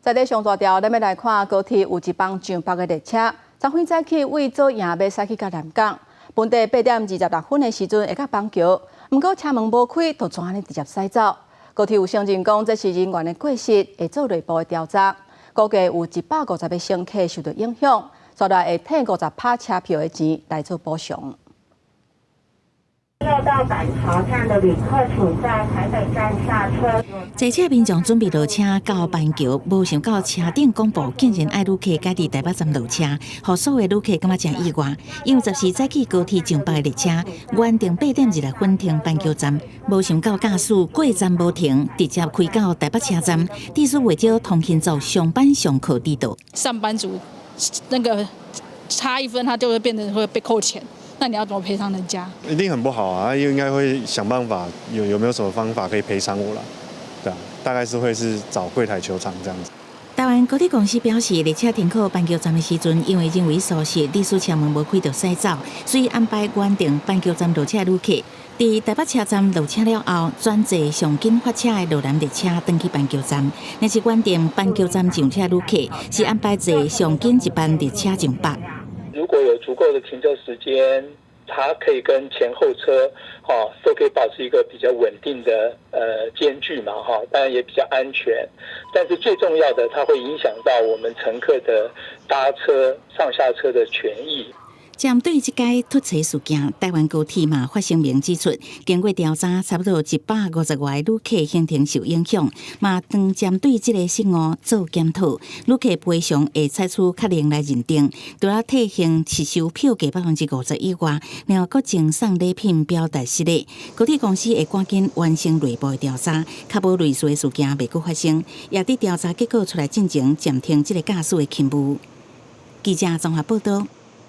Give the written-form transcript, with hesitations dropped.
在咧上大條，咱欲來看高鐵有一班上北的列車，昨昏早起對左營欲駛去到南港，本地8點26分的時陣會到板橋，毋過車門無開，就按呢直接駛走。高鐵有承認講這是人員的過失，會做內部的調查。估計有150個乘客受到影響，煞來會退50趴車票的錢來做補償。要到板橋站的旅客，請在台北站下車。坐車民眾準備落車到板橋，無想到車頂廣播竟然愛旅客改佇台北站落車，予所有旅客感覺誠意外。因為十時早起高鐵上北的列車，原定8點26分停板橋站，無想到駕駛過站無停，直接開到台北車站，致使袂少通勤族上班上課遲到。上班族那個差一分，他就會變成會被扣錢。那你要怎麼賠償人家？一定很不好啊！應該會想辦法，有沒有什麼方法可以賠償我啦？對啊，大概是會是找櫃檯求償這樣子。台灣高鐵公司表示，列車停靠板橋站的時陣，因為人為疏失，致使車門無開就駛走，所以安排原定板橋站落車的旅客，佇台北車站落車了後，轉坐上緊發車的羅南列車轉去板橋站。若是原定板橋站上車旅客，是安排坐上緊一班列車上北。如果有足夠的停車時間，它可以跟前後車，哈，都可以保持一個比較穩定的間距嘛，哈，當然也比較安全。但是最重要的，它會影響到我們乘客的搭車上下車的權益。針對這個突襲事件，台灣高鐵嘛發聲明指出，經過調查，差不多150外個旅客行程受影響，嘛正針對這個失誤做檢討，旅客賠償會採取確認來認定，除了退還實收票價50%以外，另外閣贈送禮品表達失禮。高鐵公司會趕緊完成內部的調查，確保類似的事件袂閣發生，也佇調查結果出來進前暫停這個駕駛的勤務。記者綜合報道。